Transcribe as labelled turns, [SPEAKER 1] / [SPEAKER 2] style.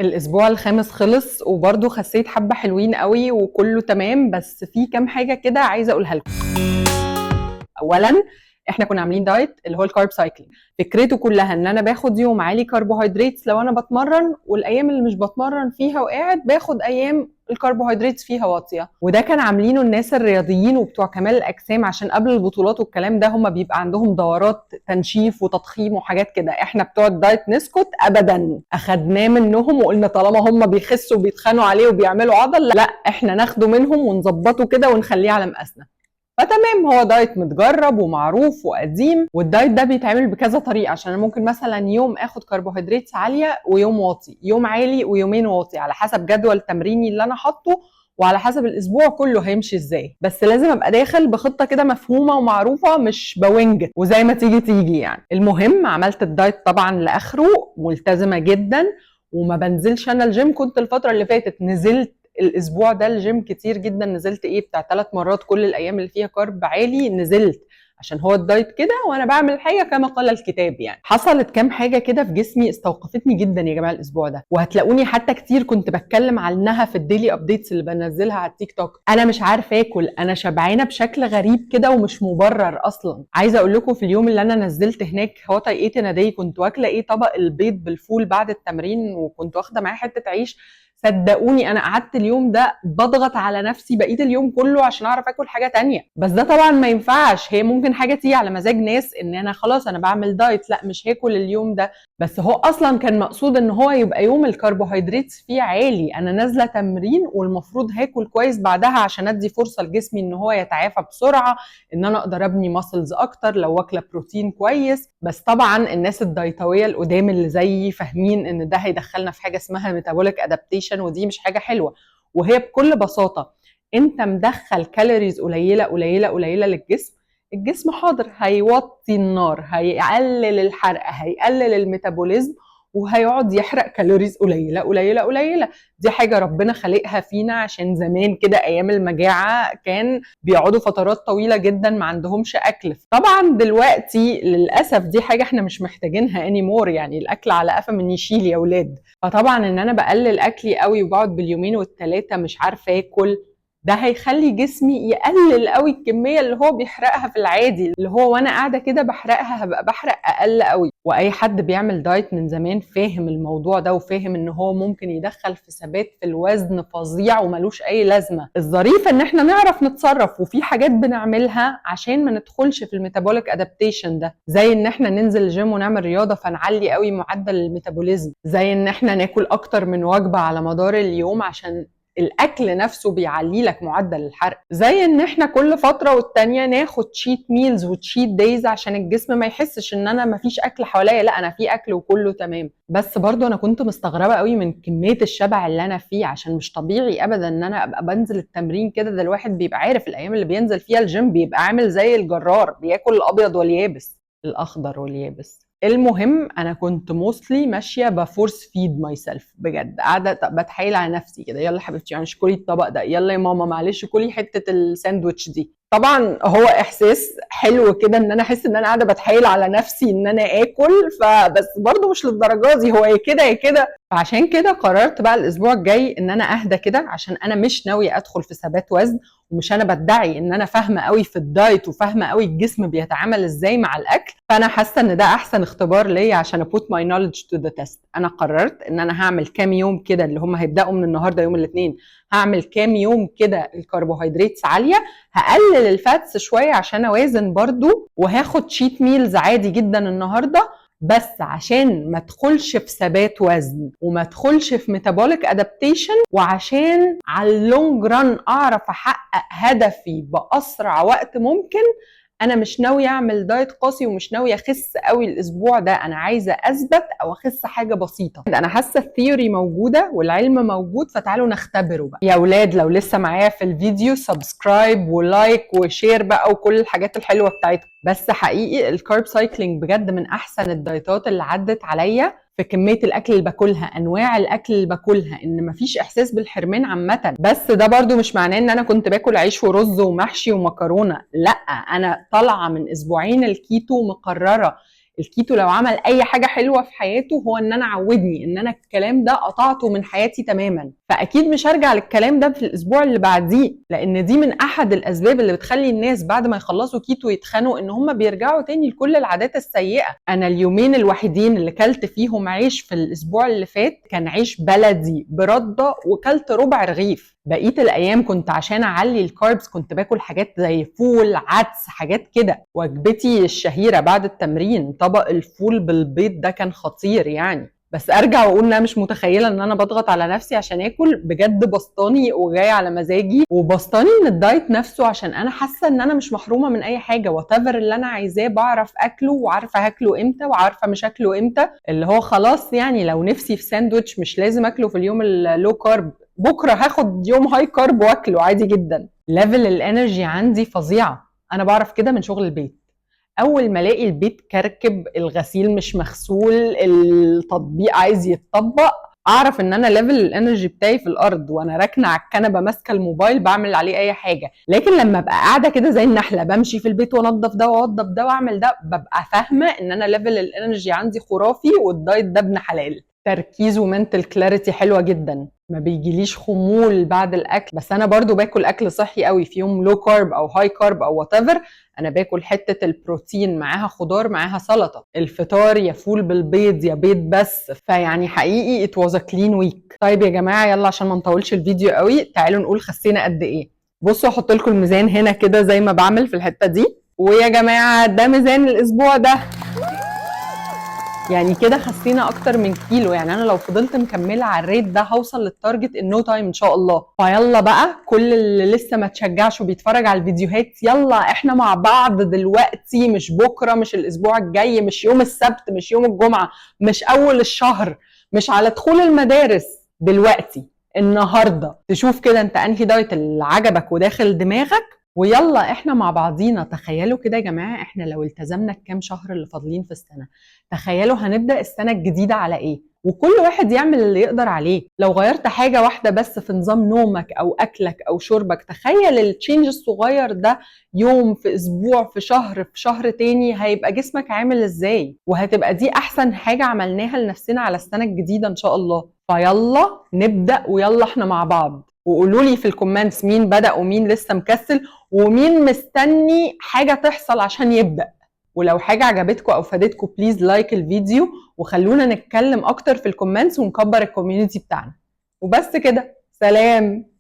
[SPEAKER 1] الاسبوع الخامس خلص وبرده خسيت حبه حلوين قوي وكله تمام، بس في كام حاجة كده عايزه اقولها لكم. اولا احنا كنا عاملين diet اللي هو ال carb cycling، فكرته كلها ان انا باخد يوم عالي كربوهيدرات لو انا بتمرن، والايام اللي مش بتمرن فيها وقاعد باخد ايام الكربوهيدرات فيها واطيه. وده كان عاملينه الناس الرياضيين وبتوع كمال الاجسام، عشان قبل البطولات والكلام ده هم بيبقى عندهم دورات تنشيف وتضخيم وحاجات كده. احنا بتوع ال diet نسكت ابدا، اخدناه منهم وقلنا طالما هم بيخسوا وبيتخانوا عليه وبيعملوا عضل، لا احنا ناخده منهم ونظبطه كده ونخليه على مقاسنا. فتمام، هو diet متجرب ومعروف وقديم، وال diet ده بيتعمل بكذا طريقه، عشان انا ممكن مثلا يوم اخد كربوهيدرات عالية ويوم واطي، يوم عالي ويومين واطي، على حسب جدول تمريني اللي انا حاطه وعلى حسب الاسبوع كله هيمشي ازاي. بس لازم ابقى داخل بخطه كده مفهومه ومعروفه، مش ب wing وزي ما تيجي تيجي يعني. المهم عملت ال diet طبعا لاخره، ملتزمة جدا وما بنزلش انا الجيم. كنت الفترة اللي فاتت نزلت الاسبوع ده الجيم كتير جدا، نزلت ايه بتاع 3 مرات كل الايام اللي فيها carb عالي نزلت، عشان هو ال diet كده وانا بعمل حاجة كما قال الكتاب يعني. حصلت كام حاجة كده في جسمي استوقفتني جدا يا جماعة الاسبوع ده، وهتلاقوني حتى كتير كنت بتكلم عنها في ال daily updates اللي بنزلها على التيك توك. انا مش عارفه اكل، انا شبعانه بشكل غريب كده ومش مبرر اصلا. عايزه اقول لكم في اليوم اللي انا نزلت هناك what I ate in a day، كنت واكله ايه؟ طبق البيض بالفول بعد التمرين، وكنت واخده معاه حتة عيش. صدقوني انا قعدت اليوم ده بضغط على نفسي بقية اليوم كله عشان اعرف اكل حاجة تانية. بس ده طبعا ما ينفعش، هي ممكن حاجة تيجي على مزاج ناس ان انا خلاص انا بعمل diet، لا مش هاكل اليوم ده. بس هو اصلا كان مقصود ان هو يبقى يوم الكربوهيدرات فيه عالي، انا نازله تمرين والمفروض هاكل كويس بعدها عشان ادي فرصة لجسمي ان هو يتعافى بسرعه، ان انا اقدر ابني muscles اكتر لو واكله بروتين كويس. بس طبعا الناس الدايتويه القدام اللي زيي فاهمين ان ده هيدخلنا في حاجة اسمها metabolic adaptation، ودي مش حاجة حلوه. وهي بكل بساطة انت مدخل calories قليله قليله قليله للجسم، الجسم حاضر هيوطي النار، هيقلل الحرق، هيقلل ال metabolism، وهيقعد يحرق calories قليله قليله قليله. دي حاجة ربنا خلقها فينا، عشان زمان كده ايام المجاعة كان بيقعدوا فترات طويلة جدا ما عندهمش اكل. طبعا دلوقتي للاسف دي حاجة احنا مش محتاجينها anymore، يعني الاكل على قفا من يشيل يا اولاد. فطبعا ان انا بقلل اكلي قوي وبقعد باليومين والثلاثة مش عارفه اكل، ده هيخلي جسمي يقلل قوي الكمية اللي هو بيحرقها في العادي، اللي هو وانا قاعدة كده بحرقها هبقى بحرق اقل قوي. واي حد بيعمل diet من زمان فاهم الموضوع ده، وفاهم ان هو ممكن يدخل في ثبات في الوزن فظيع وملوش اي لازمه. الظريف ان احنا نعرف نتصرف، وفي حاجات بنعملها عشان ما ندخلش في ال metabolic adaptation ده، زي ان احنا ننزل الجيم ونعمل رياضة فنعلي قوي معدل ال metabolism، زي ان احنا ناكل اكتر من وجبة على مدار اليوم عشان الاكل نفسه بيعلي لك معدل الحرق، زي ان احنا كل فترة والتانية ناخد cheat meals و cheat days عشان الجسم ما يحسش ان انا ما فيش اكل حواليا، لا انا في اكل وكله تمام. بس برضو انا كنت مستغربه قوي من كمية الشبع اللي انا فيه، عشان مش طبيعي ابدا ان انا ابقى بنزل التمرين كده. ده الواحد بيبقى عارف الايام اللي بينزل فيها الجيم بيبقى عامل زي الجرار، بياكل الابيض واليابس، الاخضر واليابس. المهم انا كنت mostly ماشية ب force feed myself بجد، قاعدة بتحايل على نفسي كده، يلا حبيبتي معلش كلي الطبق ده، يلا يا ماما معلش كلي حتة الساندوتش دي. طبعا هو احساس حلو كده ان انا احس ان انا قاعدة بتحايل على نفسي ان انا اكل، فبس برضو مش للدرجة دي، هو يا كده يا كده. فعشان كده قررت بقى الاسبوع الجاي ان انا اهدى كده، عشان انا مش ناوية ادخل في ثبات وزن، ومش انا بدعي ان انا فاهمه قوي في ال diet وفاهمه قوي الجسم بيتعامل ازاي مع الاكل. فانا حاسه ان ده احسن اختبار ليا عشان put my knowledge to the test. انا قررت ان انا هعمل كام يوم كده اللي هم هيبداوا من النهارده يوم الاثنين، هعمل كام يوم كده الكربوهيدرات عاليه، هقلل ال fats شوية عشان اوازن برضو، وهاخد cheat meals عادي جدا النهارده، بس عشان ما ادخلش في ثبات وزن وما ادخلش في metabolic adaptation، وعشان على ال long run اعرف احقق هدفي باسرع وقت ممكن. انا مش ناوية اعمل diet قاسي ومش ناوية اخس قوي الاسبوع ده، انا عايزه اثبت او اخس حاجة بسيطة. انا حاسه ال theory موجودة والعلم موجود، فتعالوا نختبره بقى يا اولاد. لو لسه معايا في الفيديو subscribe و like و share بقى وكل الحاجات الحلوة بتاعتكم. بس حقيقي ال carb cycling بجد من احسن الدايتات اللي عدت عليا في كمية الاكل اللي باكلها، انواع الاكل اللي باكلها، ان مفيش احساس بالحرمان عامه. بس ده برضو مش معناه ان انا كنت باكل عيش ورز ومحشي ومكرونه، لا، انا طالعه من اسبوعين الكيتو مقررة الكيتو لو عمل اي حاجة حلوة في حياته هو ان انا عودني ان انا الكلام ده قطعته من حياتي تماما، فاكيد مش هرجع للكلام ده في الاسبوع اللي بعديه، لان دي من احد الاسباب اللي بتخلي الناس بعد ما يخلصوا كيتو يتخنوا، ان هم بيرجعوا تاني لكل العادات السيئة. انا اليومين الوحيدين اللي كلت فيهم عيش في الاسبوع اللي فات كان عيش بلدي برده، وكلت ربع رغيف. بقية الايام كنت عشان اعلي ال carbs كنت باكل حاجات زي فول، عدس، حاجات كده. وجبتي الشهيرة بعد التمرين طبق الفول بالبيض ده كان خطير يعني. بس ارجع واقول ان انا مش متخيله ان انا بضغط على نفسي عشان اكل، بجد بسطاني وجاي على مزاجي، وبسطاني من ال diet نفسه، عشان انا حاسه ان انا مش محرومة من اي حاجة، whatever اللي انا عايزاه بعرف اكله، وعارفه هاكله امتى وعارفه مش هاكله امتى. اللي هو خلاص يعني لو نفسي في ساندوتش مش لازم اكله في اليوم ال low carb، بكره هاخد يوم high carb واكله عادي جدا. level ال energy عندي فظيعة، انا بعرف كده من شغل البيت. اول ما الاقي البيت كركب، الغسيل مش مغسول، التطبيق عايز يتطبق، اعرف ان انا level ال energy بتاعي في الارض، وانا راكنه على الكنبة ماسكه الموبايل بعمل عليه اي حاجة. لكن لما ابقى قاعدة كده زي النحلة بمشي في البيت وانضف ده واوضب ده واعمل ده، ببقى فاهمه ان انا level ال energy عندي خرافي، وال diet ده ابن حلال. تركيز و mental clarity حلوة جدا، ما بيجيليش خمول بعد الاكل. بس انا برضو باكل اكل صحي قوي، في يوم low carb او high carb او whatever انا باكل حتة البروتين معاها خضار معاها سلطة. الفطار يا فول بالبيض يا بيض بس. فيعني حقيقي it was a clean week. طيب يا جماعة يلا عشان ما نطولش الفيديو قوي تعالوا نقول خسينا قد ايه. بصوا احط لكم الميزان هنا كده زي ما بعمل في الحتة دي. ويا جماعة ده ميزان الاسبوع ده، يعني كده خسينا اكتر من كيلو. يعني انا لو فضلت مكملة على ال rate ده هوصل لل target in no time ان شاء الله. فيلا بقى كل اللي لسه ما تشجعش وبيتفرج على الفيديوهات، يلا احنا مع بعض دلوقتي، مش بكره، مش الاسبوع الجاي، مش يوم السبت، مش يوم الجمعة، مش اول الشهر، مش على دخول المدارس، دلوقتي النهارده. تشوف كده انت انهي diet اللي عجبك وداخل دماغك، ويلا احنا مع بعضينا. تخيلوا كده يا جماعة احنا لو التزمنا الكام شهر اللي فاضلين في السنة، تخيلوا هنبدا السنة الجديدة على ايه. وكل واحد يعمل اللي يقدر عليه. لو غيرت حاجة واحدة بس في نظام نومك او اكلك او شربك، تخيل ال change الصغير ده يوم في اسبوع في شهر في شهر تاني هيبقى جسمك عامل ازاي، وهتبقى دي احسن حاجة عملناها لنفسنا على السنة الجديدة ان شاء الله. فيلا نبدا، ويلا احنا مع بعض. وقولوا لي في ال comments مين بدا ومين لسه مكسل ومين مستني حاجة تحصل عشان يبدا. ولو حاجة عجبتكم او فادتكم please like الفيديو، وخلونا نتكلم اكتر في ال comments ونكبر ال community بتاعنا. وبس كده، سلام.